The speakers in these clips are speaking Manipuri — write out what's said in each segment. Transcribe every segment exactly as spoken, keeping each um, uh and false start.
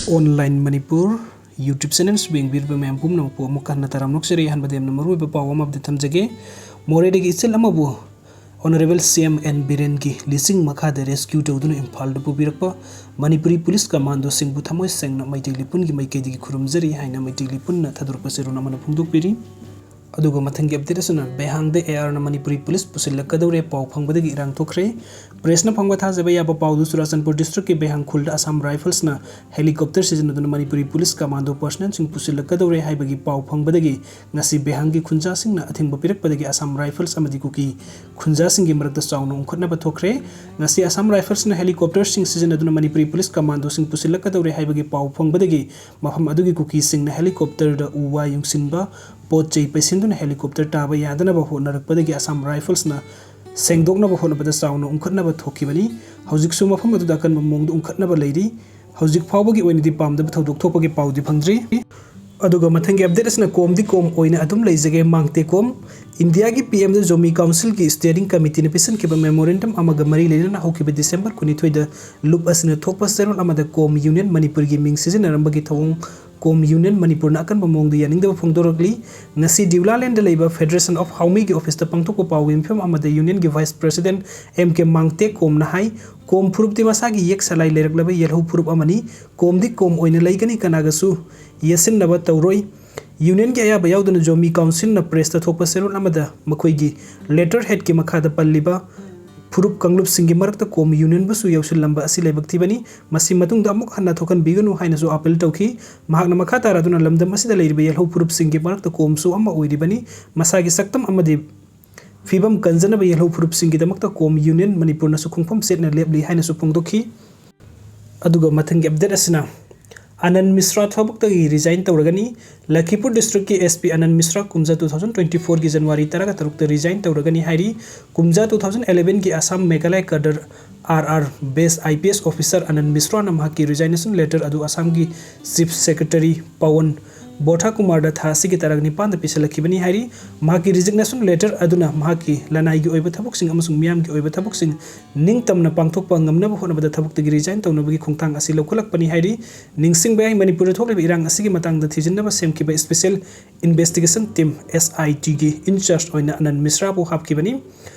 Online Manipur YouTube channels ꯌꯦꯡꯕꯤꯔꯤꯕ ꯃꯌꯥꯝ ꯄꯨꯝꯅꯃꯛꯄꯨ ꯑꯃꯨꯛ ꯍꯟꯅ ꯇꯔꯥꯝꯅ ꯑꯣꯛꯆꯔꯤ꯫ ꯑꯍꯥꯟꯕꯗ ꯌꯥꯝꯅ ꯃꯔꯨꯑꯣꯏꯕ ꯄꯥꯎ ꯑꯃ update ꯊꯝꯖꯒꯦ꯫ ꯃꯣꯔꯦꯗꯒꯤ ꯏꯆꯜ ꯑꯃꯕꯨ Honourable C M N ꯕꯤꯔꯦꯟꯒꯤ ꯂꯤꯆꯤꯡ ꯃꯈꯥꯗ rescue ꯇꯧꯗꯨꯅ ꯏꯝꯐꯥꯜꯗ ꯄꯨꯕꯤꯔꯛꯄ ꯃꯅꯤꯄꯨꯔꯤ ꯄꯨꯂꯤꯁ ꯀꯃꯥꯟꯗꯣꯁꯤꯡꯕꯨ ꯊꯃꯣꯏ ꯁꯦꯡꯅ ꯃꯩꯇꯩ ꯂꯤꯄꯨꯟꯒꯤ ꯃꯥꯏꯀꯩꯗꯒꯤ ꯈꯨꯔꯨꯝꯖꯔꯤ ꯍꯥꯏꯅ ꯃꯩꯇꯩ ꯂꯤꯄꯨꯟꯅ ꯊꯥꯗꯣꯔꯛꯄ ꯆꯦꯔꯣꯜ ꯑꯃꯅ ꯐꯣꯡꯗꯣꯛꯄꯤꯔꯤ꯫ ꯑꯗꯨꯒ ꯃꯊꯪꯒꯤ update ꯑꯁꯤꯅ ꯕꯦꯍꯥꯡꯗ A R ꯅ ꯃꯅꯤꯄꯨꯔꯤ ꯄꯨꯂꯤꯁ ꯄꯨꯁꯤꯜꯂꯛꯀꯗꯧꯔꯦ ꯄꯥꯎ ꯐꯪꯕꯗꯒꯤ ꯏꯔꯥꯡ ꯊꯣꯛꯈ꯭ꯔꯦ꯫ Press ꯅ ꯐꯪꯕ ꯊꯥꯖꯕ ꯌꯥꯕ ꯄꯥꯎꯗꯨ ꯆꯨꯔꯥꯆꯥꯟꯄꯨꯔ district ꯀꯤ ꯕꯦꯍꯥꯡ ꯈꯨꯜꯗ Assam Rifles ꯅ helicopter ꯁꯤꯖꯤꯟꯅꯗꯨꯅ ꯃꯅꯤꯄꯨꯔꯤ ꯄꯨꯂꯤꯁ ꯀꯃꯥꯟꯗꯣ personnel ꯁꯤꯡ ꯄꯨꯁꯤꯜꯂꯛꯀꯗꯧꯔꯦ ꯍꯥꯏꯕꯒꯤ ꯄꯥꯎ ꯐꯪꯕꯗꯒꯤ ꯉꯁꯤ ꯕꯦꯍꯥꯡꯒꯤ ꯈꯨꯟꯖꯥꯁꯤꯡꯅ ꯑꯊꯤꯡꯕ ꯄꯤꯔꯛꯄꯗꯒꯤ Assam Rifles ꯑꯃꯗꯤ ꯀꯨꯀꯤ ꯈꯨꯟꯖꯥꯁꯤꯡꯒꯤ ꯃꯔꯛꯇ ꯆꯥꯎꯅ ꯎꯪꯈꯠꯅꯕ ꯊꯣꯛꯈ꯭ꯔꯦ꯫ ꯉꯁꯤ Assam Rifles ꯅ helicopter ꯁꯤꯡ ꯁꯤꯖꯤꯟꯅꯗꯨꯅ ꯃꯅꯤꯄꯨꯔꯤ ꯄꯨꯂꯤꯁ ꯀꯃꯥꯟꯗꯣꯁꯤꯡ ꯄꯨꯁꯤꯜꯂꯛꯀꯗꯧꯔꯦ ꯍꯥꯏꯕꯒꯤ ꯄꯥꯎ ꯐꯪꯕꯗꯒꯤ ꯃꯐꯝ ꯑꯗꯨꯒꯤ ꯀꯨꯀꯤꯁꯤꯡꯅ helicopter ꯗ ꯎ ꯋꯥ ꯌꯨꯡꯁꯤꯟꯕ, ꯄꯣꯠ ꯆꯩ ꯄꯩꯁꯤꯟꯗꯨꯅ helicopter ꯇꯥꯕ ꯌꯥꯗꯅꯕ ꯍꯣꯠꯅꯔꯛꯄꯗꯒꯤ Assam Rifles ꯅ ꯁꯦꯡꯗꯣꯛꯅꯕ ꯍꯣꯠꯅꯕꯗ ꯆꯥꯎꯅ ꯎꯪꯈꯠꯅꯕ ꯊꯣꯛꯈꯤꯕꯅꯤ꯫ ꯍꯧꯖꯤꯛꯁꯨ ꯃꯐꯝ ꯑꯗꯨꯗ ꯑꯀꯟꯕ ꯃꯑꯣꯡꯗ ꯎꯪꯈꯠꯅꯕ ꯂꯩꯔꯤ꯫ ꯍꯧꯖꯤꯛ ꯐꯥꯎꯕꯒꯤ ꯑꯣꯏꯅꯗꯤ ꯄꯥꯝꯗꯕ ꯊꯧꯗꯣꯛ ꯊꯣꯛꯄꯒꯤ ꯄꯥꯎꯗꯤ ꯐꯪꯗ꯭ꯔꯤ꯫ ꯑꯗꯨꯒ ꯃꯊꯪꯒꯤ update ꯑꯁꯤꯅ ꯀꯣꯝꯗꯤ ꯀꯣꯝ ꯑꯣꯏꯅ ꯑꯗꯨꯝ ꯂꯩꯖꯒꯦ ꯃꯥꯡꯇꯦ ꯀꯣꯝ꯫ ꯏꯟꯗꯤꯌꯥꯒꯤ P M ꯗ Zomi Council ꯒꯤ steering committee ꯅ ꯄꯤꯁꯤꯟꯈꯤꯕ memorandum ꯑꯃꯒ ꯃꯔꯤ ꯂꯩꯅꯅ ꯍꯧꯈꯤꯕ December ꯀꯨꯟꯅꯤꯊꯣꯏꯗ ꯂꯨꯞ ꯑꯁꯤꯅ ꯊꯣꯛꯄ ꯆꯦꯔꯣꯜ ꯑꯃꯗ ꯀꯣꯝ Union ꯃꯅꯤꯄꯨꯔꯒꯤ ꯃꯤꯡ ꯁꯤꯖꯤꯟꯅꯔꯝꯕꯒꯤ ꯊꯧꯑꯣꯡ ꯀꯣꯝ Union ꯃꯅꯤꯄꯨꯔꯅ ꯑꯀꯟꯕ ꯃꯑꯣꯡꯗ ꯌꯥꯅꯤꯡꯗꯕ ꯐꯣꯡꯗꯣꯔꯛꯂꯤ꯫ ꯉꯁꯤ ꯗꯤꯎꯂꯥꯂꯦꯟꯗ ꯂꯩꯕ Federation of Haomi ꯒꯤ office ꯇ ꯄꯥꯡꯊꯣꯛꯄ ꯄꯥꯎꯒꯤ ꯃꯤꯐꯝ ꯑꯃꯗ Union ꯒꯤ Vice President M K Mangte ꯀꯣꯝꯅ ꯍꯥꯏ, ꯀꯣꯝ ꯐꯨꯔꯨꯞꯇꯤ ꯃꯁꯥꯒꯤ ꯌꯦꯛ ꯁꯂꯥꯏ ꯂꯩꯔꯛꯂꯕ ꯌꯦꯜꯍꯧ ꯐꯨꯔꯨꯞ ꯑꯃꯅꯤ꯫ ꯀꯣꯝꯗꯤ ꯀꯣꯝ ꯑꯣꯏꯅ ꯂꯩꯒꯅꯤ, ꯀꯅꯥꯒꯁꯨ ꯌꯦꯠꯁꯤꯟꯅꯕ ꯇꯧꯔꯣꯏ꯫ Union ꯒꯤ ꯑꯌꯥꯕ ꯌꯥꯎꯗꯅ Zomi Council ꯅ press ꯇ ꯊꯣꯛꯄ ꯆꯦꯔꯣꯜ ꯑꯃꯗ ꯃꯈꯣꯏꯒꯤ letterhead ꯀꯤ ꯃꯈꯥꯗ ꯄꯜꯂꯤꯕ ꯐꯨꯔꯨꯞ ꯀꯥꯡꯂꯨꯞꯁꯤꯡꯒꯤ ꯃꯔꯛꯇ ꯀꯣꯝ Union ꯕꯨꯁꯨ ꯌꯥꯎꯁꯤꯜꯂꯝꯕ ꯑꯁꯤ ꯂꯥꯏꯕꯛ ꯊꯤꯕꯅꯤ꯫ ꯃꯁꯤ ꯃꯇꯨꯡꯗ ꯑꯃꯨꯛ ꯍꯟꯅ ꯊꯣꯛꯍꯟꯕꯤꯒꯅꯨ ꯍꯥꯏꯅꯁꯨ appeal ꯇꯧꯈꯤ꯫ ꯃꯍꯥꯛꯅ ꯃꯈꯥ ꯇꯥꯔꯗꯨꯅ ꯂꯝꯗꯝ ꯑꯁꯤꯗ ꯂꯩꯔꯤꯕ ꯌꯦꯜꯍꯧ ꯐꯨꯔꯨꯞꯁꯤꯡꯒꯤ ꯃꯔꯛꯇ ꯀꯣꯝꯁꯨ ꯑꯃ ꯑꯣꯏꯔꯤꯕꯅꯤ꯫ ꯃꯁꯥꯒꯤ ꯁꯛꯇꯝ ꯑꯃꯗꯤ ꯐꯤꯕꯝ ꯀꯟꯖꯅꯕ ꯌꯦꯜꯍꯧ ꯐꯨꯔꯨꯞꯁꯤꯡꯒꯤꯗꯃꯛꯇ ꯀꯣꯝ Union ꯃꯅꯤꯄꯨꯔꯅꯁꯨ ꯈꯣꯡꯐꯝ ꯆꯦꯠꯅ ꯂꯦꯞꯂꯤ ꯍꯥꯏꯅꯁꯨ ꯐꯣꯡꯗꯣꯛꯈꯤ꯫ ꯑꯗꯨꯒ ꯃꯊꯪꯒꯤ update ꯑꯁꯤꯅ ꯑꯅꯟ ꯃꯤꯁ꯭ꯔꯥ ꯊꯕꯛꯇꯒꯤ resign ꯇꯧꯔꯒꯅꯤ꯫ ꯂꯈꯤꯄꯨꯔ district ꯀꯤ S P ꯑꯅꯟ ꯃꯤꯁ꯭ꯔꯥ ꯀꯨꯝꯖꯥ two thousand twenty four ꯒꯤ January ꯇꯔꯥꯒ ꯇꯔꯨꯛꯇ resign ꯇꯧꯔꯒꯅꯤ ꯍꯥꯏꯔꯤ꯫ ꯀꯨꯝꯖꯥ two thousand eleven ꯒꯤ Assam Meghalaya cadre R R base I P S officer ꯑꯅꯟ ꯃꯤꯁ꯭ꯔꯥꯅ ꯃꯍꯥꯛꯀꯤ resignation letter ꯑꯗꯨ ꯑꯁꯥꯝꯒꯤ Chief Secretary ꯄꯋꯟ ꯕꯣꯊꯥ ꯀꯨꯃꯥꯔꯗ ꯊꯥ ꯑꯁꯤꯒꯤ ꯇꯥꯔꯤꯛ ꯅꯤꯄꯥꯟꯗ ꯄꯤꯁꯤꯜꯂꯛꯈꯤꯕꯅꯤ ꯍꯥꯏꯔꯤ꯫ ꯃꯍꯥꯛꯀꯤ resignation letter ꯑꯗꯨꯅ ꯃꯍꯥꯛꯀꯤ ꯂꯅꯥꯏꯒꯤ ꯑꯣꯏꯕ ꯊꯕꯛꯁꯤꯡ ꯑꯃꯁꯨꯡ ꯃꯤꯌꯥꯝꯒꯤ ꯑꯣꯏꯕ ꯊꯕꯛꯁꯤꯡ ꯅꯤꯡꯇꯝꯅ ꯄꯥꯡꯊꯣꯛꯄ ꯉꯝꯅꯕ ꯍꯣꯠꯅꯕꯗ ꯊꯕꯛꯇꯒꯤ resign ꯇꯧꯅꯕꯒꯤ ꯈꯣꯡꯊꯥꯡ ꯑꯁꯤ ꯂꯧꯈꯠꯂꯛꯄꯅꯤ ꯍꯥꯏꯔꯤ꯫ ꯅꯤꯡꯁꯤꯡꯕ ꯌꯥꯏ, ꯃꯅꯤꯄꯨꯔꯗ ꯊꯣꯛꯂꯤꯕ ꯏꯔꯥꯡ ꯑꯁꯤꯒꯤ ꯃꯇꯥꯡꯗ ꯊꯤꯖꯤꯟꯅꯕ ꯁꯦꯝꯈꯤꯕ special investigation team, S I T, ꯒꯤ in charge ꯑꯣꯏꯅ ꯑꯅꯟ ꯃꯤꯁ꯭ꯔꯥꯕꯨ ꯍꯥꯞꯈꯤꯕꯅꯤ꯫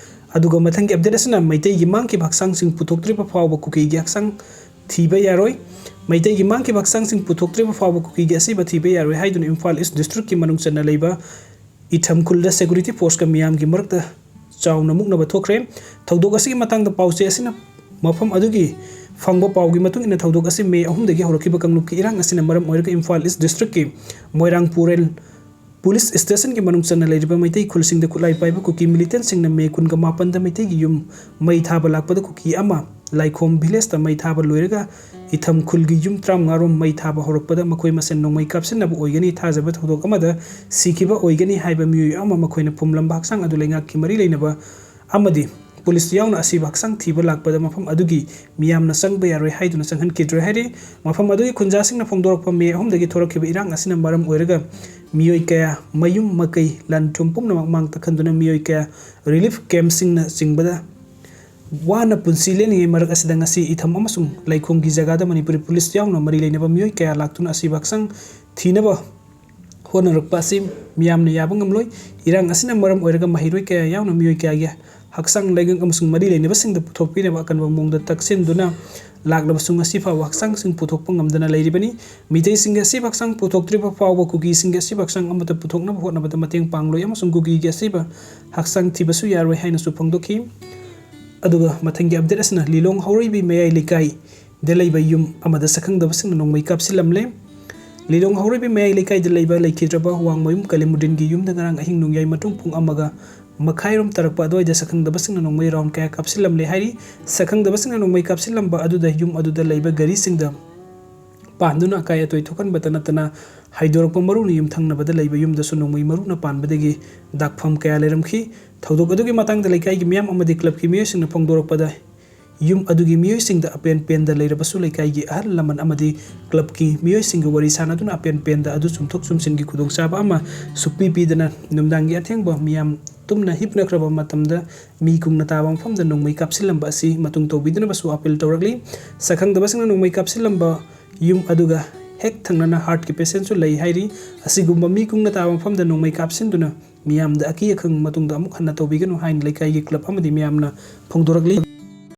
ꯑꯗꯨꯒ ꯃꯊꯪꯒꯤ update ꯑꯁꯤꯅ ꯃꯩꯇꯩꯒꯤ ꯃꯥꯡꯈꯤꯕ ꯍꯛꯆꯥꯡꯁꯤꯡ ꯄꯨꯊꯣꯛꯇ꯭ꯔꯤꯕ ꯐꯥꯎꯕ ꯀꯨꯀꯤꯒꯤ ꯍꯛꯆꯥꯡ ꯊꯤꯕ ꯌꯥꯔꯣꯏ꯫ ꯃꯩꯇꯩꯒꯤ ꯃꯥꯡꯈꯤꯕ ꯍꯛꯆꯥꯡꯁꯤꯡ ꯄꯨꯊꯣꯛꯇ꯭ꯔꯤꯕ ꯐꯥꯎꯕ ꯀꯨꯀꯤꯒꯤ ꯑꯁꯤꯕ ꯊꯤꯕ ꯌꯥꯔꯣꯏ ꯍꯥꯏꯗꯨꯅ ꯏꯝꯐꯥꯜ ꯏꯁ district ꯀꯤ ꯃꯅꯨꯡ ꯆꯟꯅ ꯂꯩꯕ ꯏꯊꯝ ꯈꯨꯜꯗ security force ꯀ ꯃꯤꯌꯥꯝꯒꯤ ꯃꯔꯛꯇ ꯆꯥꯎꯅ ꯃꯨꯛꯅꯕ ꯊꯣꯛꯈ꯭ꯔꯦ꯫ ꯊꯧꯗꯣꯛ ꯑꯁꯤꯒꯤ ꯃꯇꯥꯡꯗ ꯄꯥꯎꯆꯦ ꯑꯁꯤꯅ ꯃꯐꯝ ꯑꯗꯨꯒꯤ ꯐꯪꯕ ꯄꯥꯎꯒꯤ ꯃꯇꯨꯡ ꯏꯟꯅ, ꯊꯧꯗꯣꯛ ꯑꯁꯤ ꯃꯦ ꯑꯍꯨꯝꯗꯒꯤ ꯍꯧꯔꯛꯈꯤꯕ ꯀꯥꯡꯂꯨꯞꯀꯤ ꯏꯔꯥꯡ ꯑꯁꯤꯅ ꯃꯔꯝ ꯑꯣꯏꯔꯒ ꯏꯝꯐꯥꯜ ꯏꯁ district ꯀꯤ ꯃꯣꯏꯔꯥꯡ ꯄꯨꯔꯦꯜ police station ꯒꯤ ꯃꯅꯨꯡ ꯆꯟꯅ ꯂꯩꯔꯤꯕ ꯃꯩꯇꯩ ꯈꯨꯜꯁꯤꯡꯗ ꯈꯨꯠꯂꯥꯏ ꯄꯥꯏꯕ ꯀꯨꯀꯤ militant ꯁꯤꯡꯅ ꯃꯦ ꯀꯨꯟꯒ ꯃꯥꯄꯟꯗ ꯃꯩꯇꯩꯒꯤ ꯌꯨꯝ ꯃꯩ ꯊꯥꯕ ꯂꯥꯛꯄꯗ ꯀꯨꯀꯤ ꯑꯃ ꯂꯥꯏꯈꯣꯝ village ꯇ ꯃꯩ ꯊꯥꯕ ꯂꯣꯏꯔꯒ ꯏꯊꯝ ꯈꯨꯜꯒꯤ ꯌꯨꯝ ꯇꯔꯥꯃꯉꯥ ꯔꯣꯝ ꯃꯩ ꯊꯥꯕ ꯍꯧꯔꯛꯄꯗ ꯃꯈꯣꯏ ꯃꯁꯦꯟ ꯅꯣꯡꯃꯩ ꯀꯥꯞꯁꯤꯟꯅꯕ ꯑꯣꯏꯒꯅꯤ꯫ ꯊꯥꯖꯕ ꯊꯧꯗꯣꯛ ꯑꯃꯗ ꯁꯤꯈꯤꯕ ꯑꯣꯏꯒꯅꯤ ꯍꯥꯏꯕ ꯃꯤꯑꯣꯏ ꯑꯃ ꯃꯈꯣꯏꯅ ꯐꯨꯝꯂꯝꯕ ꯍꯛꯆꯥꯡ ꯑꯗꯨ ꯂꯩꯉꯥꯛꯀꯤ ꯃꯔꯤ ꯂꯩꯅꯕ ꯑꯃꯗꯤ police ꯌꯥꯎꯅ ꯑꯁꯤꯕ ꯍꯛꯆꯥꯡ ꯊꯤꯕ ꯂꯥꯛꯄꯗ ꯃꯐꯝ ꯑꯗꯨꯒꯤ ꯃꯤꯌꯥꯝꯅ ꯆꯪꯕ ꯌꯥꯔꯣꯏ ꯍꯥꯏꯗꯨꯅ ꯆꯪꯍꯟꯈꯤꯗ꯭ꯔꯦ ꯍꯥꯏꯔꯤ꯫ ꯃꯐꯝ ꯑꯗꯨꯒꯤ ꯈꯨꯟꯖꯥꯁꯤꯡꯅ ꯐꯣꯡꯗꯣꯔꯛꯄ ꯃꯦ ꯑꯍꯨꯝꯗꯒꯤ ꯊꯣꯔꯛꯈꯤꯕ ꯏꯔꯥꯡ ꯑꯁꯤꯅ ꯃꯔꯝ ꯑꯣꯏꯔꯒ ꯃꯤꯑꯣꯏ ꯀꯌꯥ, ꯃꯌꯨꯝ ꯃꯀꯩ, ꯂꯟ ꯊꯨꯝ ꯄꯨꯝꯅꯃꯛ ꯃꯥꯡ ꯇꯥꯛꯍꯟꯗꯨꯅ ꯃꯤꯑꯣꯏ ꯀꯌꯥ relief camp ꯁꯤꯡꯅ ꯆꯤꯡꯕꯗ ꯋꯥꯅ ꯄꯨꯟꯁꯤ ꯂꯦꯜꯂꯤꯉꯩ ꯃꯔꯛ ꯑꯁꯤꯗ ꯉꯁꯤ ꯏꯊꯝ ꯑꯃꯁꯨꯡ ꯂꯩꯈꯣꯝꯒꯤ ꯖꯒꯥꯗ ꯃꯅꯤꯄꯨꯔꯤ police ꯌꯥꯎꯅ ꯃꯔꯤ ꯂꯩꯅꯕ ꯃꯤꯑꯣꯏ ꯀꯌꯥ ꯂꯥꯛꯇꯨꯅ ꯑꯁꯤꯕ ꯍꯛꯆꯥꯡ ꯊꯤꯅꯕ ꯍꯣꯠꯅꯔꯛꯄ ꯑꯁꯤ ꯃꯤꯌꯥꯝꯅ ꯌꯥꯕ ꯉꯝꯂꯣꯏ꯫ ꯏꯔꯥꯡ ꯑꯁꯤꯅ ꯃꯔꯝ ꯑꯣꯏꯔꯒ ꯃꯍꯩꯔꯣꯏ ꯀꯌꯥ ꯌꯥꯎꯅ ꯃꯤꯑꯣꯏ ꯀꯌꯥꯒꯤ ꯍꯛꯆꯥꯡ, ꯂꯩꯉꯥꯛ ꯑꯃꯁꯨꯡ ꯃꯔꯤ ꯂꯩꯅꯕꯁꯤꯡꯗ ꯄꯨꯊꯣꯛꯄꯤꯅꯕ ꯑꯀꯟꯕ ꯃꯑꯣꯡꯗ ꯇꯛꯁꯤꯟꯗꯨꯅ ꯂꯥꯛꯂꯕꯁꯨ ꯉꯁꯤ ꯐꯥꯎꯕ ꯍꯛꯆꯥꯡꯁꯤꯡ ꯄꯨꯊꯣꯛꯄ ꯉꯝꯗꯅ ꯂꯩꯔꯤꯕꯅꯤ꯫ ꯃꯤꯇꯩꯁꯤꯡꯒꯤ ꯑꯁꯤꯕ ꯍꯛꯆꯥꯡ ꯄꯨꯊꯣꯛꯇ꯭ꯔꯤꯕ ꯐꯥꯎꯕ ꯀꯨꯀꯤꯁꯤꯡꯒꯤ ꯑꯁꯤꯕ ꯍꯛꯆꯥꯡ ꯑꯃꯠꯇ ꯄꯨꯊꯣꯛꯅꯕ ꯍꯣꯠꯅꯕꯗ ꯃꯇꯦꯡ ꯄꯥꯡꯂꯣꯏ ꯑꯃꯁꯨꯡ ꯀꯨꯀꯤꯒꯤ ꯑꯁꯤꯕ ꯍꯛꯆꯥꯡ ꯊꯤꯕꯁꯨ ꯌꯥꯔꯣꯏ ꯍꯥꯏꯅꯁꯨ ꯐꯣꯡꯗꯣꯛꯈꯤ꯫ ꯑꯗꯨꯒ ꯃꯊꯪꯒꯤ update ꯑꯁꯤꯅ ꯂꯤꯂꯣꯡ ꯍꯧꯔꯩꯕꯤ ꯃꯌꯥꯏ ꯂꯩꯀꯥꯏꯗ ꯂꯩꯕ ꯌꯨꯝ ꯑꯃꯗ ꯁꯛꯈꯪꯗꯕꯁꯤꯡꯅ ꯅꯣꯡꯃꯩ ꯀꯥꯞꯁꯤꯜꯂꯝꯂꯦ꯫ ꯂꯤꯂꯣꯡ ꯍꯧꯔꯩꯕꯤ ꯃꯌꯥꯏ ꯂꯩꯀꯥꯏꯗ ꯂꯩꯕ ꯂꯩꯈꯤꯗ꯭ꯔꯕ ꯋꯥꯡꯃꯌꯨꯝ ꯀꯂꯤꯃꯨꯗꯤꯟꯒꯤ ꯌꯨꯝꯗ ꯉꯔꯥꯡ ꯑꯍꯤꯡ ꯅꯣꯡꯌꯥꯏ ꯃꯇꯨꯡ ꯄꯨꯡ ꯑꯃꯒ ꯃꯈꯥꯏꯔꯣꯝ ꯇꯥꯔꯛꯄ ꯑꯗꯨꯋꯥꯏꯗ ꯁꯛꯈꯪꯗꯕꯁꯤꯡꯅ ꯅꯣꯡꯃꯩ round ꯀꯌꯥ ꯀꯥꯞꯁꯤꯜꯂꯝꯂꯦ ꯍꯥꯏꯔꯤ꯫ ꯁꯛꯈꯪꯗꯕꯁꯤꯡꯅ ꯅꯣꯡꯃꯩ ꯀꯥꯞꯁꯤꯜꯂꯝꯕ ꯑꯗꯨꯗ ꯌꯨꯝ ꯑꯗꯨꯗ ꯂꯩꯕ ꯒꯥꯔꯤꯁꯤꯡꯗ ꯄꯥꯟꯗꯨꯅ ꯑꯀꯥꯏ ꯑꯇꯣꯏ ꯊꯣꯛꯍꯟꯕꯇ ꯅꯠꯇꯅ ꯍꯥꯏꯗꯣꯔꯛꯄ ꯃꯔꯨꯅ ꯌꯨꯝꯊꯪꯅꯕꯗ ꯂꯩꯕ ꯌꯨꯝꯗꯁꯨ ꯅꯣꯡꯃꯩ ꯃꯔꯨꯅ ꯄꯥꯟꯕꯗꯒꯤ ꯗꯥꯛꯐꯝ ꯀꯌꯥ ꯂꯩꯔꯝꯈꯤ꯫ ꯊꯧꯗꯣꯛ ꯑꯗꯨꯒꯤ ꯃꯇꯥꯡꯗ ꯂꯩꯀꯥꯏꯒꯤ ꯃꯤꯌꯥꯝ ꯑꯃꯗꯤ club ꯀꯤ ꯃꯤꯑꯣꯏꯁꯤꯡꯅ ꯐꯣꯡꯗꯣꯔꯛꯄꯗ ꯌꯨꯝ ꯑꯗꯨꯒꯤ ꯃꯤꯑꯣꯏꯁꯤꯡꯗ ꯑꯄꯦꯟ ꯄꯦꯟꯗ ꯂꯩꯔꯕꯁꯨ ꯂꯩꯀꯥꯏꯒꯤ ꯑꯍꯜ ꯂꯃꯟ ꯑꯃꯗꯤ ꯀ꯭ꯂꯕꯀꯤ ꯃꯤꯑꯣꯏꯁꯤꯡꯒ ꯋꯥꯔꯤ ꯁꯥꯅꯗꯨꯅ ꯑꯄꯦꯟ ꯄꯦꯟꯗ ꯑꯗꯨ ꯆꯨꯝꯊꯣꯛ ꯆꯨꯝꯁꯤꯟꯒꯤ ꯈꯨꯗꯣꯡꯆꯥꯕ ꯑꯃ ꯁꯨꯛꯄꯤ ꯄꯤꯗꯅ ꯅꯨꯃꯤꯗꯥꯡꯒꯤ ꯑꯊꯦꯡꯕ ꯃꯤꯌꯥꯝ ꯇꯨꯝꯅ ꯍꯤꯞꯅꯈ꯭ꯔꯕ ꯃꯇꯝꯗ ꯃꯤ ꯀꯨꯡꯅ ꯇꯥꯕ ꯃꯐꯝꯗ ꯅꯣꯡꯃꯩ ꯀꯥꯞꯁꯤꯜꯂꯝꯕ ꯑꯁꯤ ꯃꯇꯨꯡ ꯇꯧꯕꯤꯗꯅꯕꯁꯨ ꯑꯄꯤꯜ ꯇꯧꯔꯛꯂꯤ꯫ ꯁꯛꯈꯪꯗꯕꯁꯤꯡꯅ ꯅꯣꯡꯃꯩ ꯀꯥꯞꯁꯤꯜꯂꯝꯕ ꯌꯨꯝ ꯑꯗꯨꯒ ꯍꯦꯛ ꯊꯪꯅꯅ ꯍꯥꯔꯠꯀꯤ ꯄꯦꯁꯦꯟꯁꯨ ꯂꯩ ꯍꯥꯏꯔꯤ꯫ ꯑꯁꯤꯒꯨꯝꯕ ꯃꯤ ꯀꯨꯡꯅ ꯇꯥꯕ ꯃꯐꯝꯗ ꯅꯣꯡꯃꯩ ꯀꯥꯞꯁꯤꯟꯗꯨꯅ ꯃꯤꯌꯥꯝꯗ ꯑꯀꯤ ꯑꯈꯪ ꯃꯇꯨꯡꯗ ꯑꯃꯨꯛ ꯍꯟꯅ ꯇꯧꯕꯤꯒꯅꯨ ꯍꯥꯏꯅ ꯂꯩꯀꯥꯏꯒꯤ ꯀ꯭ꯂꯕ ꯑꯃꯗꯤ ꯃꯤꯌꯥꯝꯅ ꯐꯣꯡꯗꯣꯔꯛꯂꯤ꯫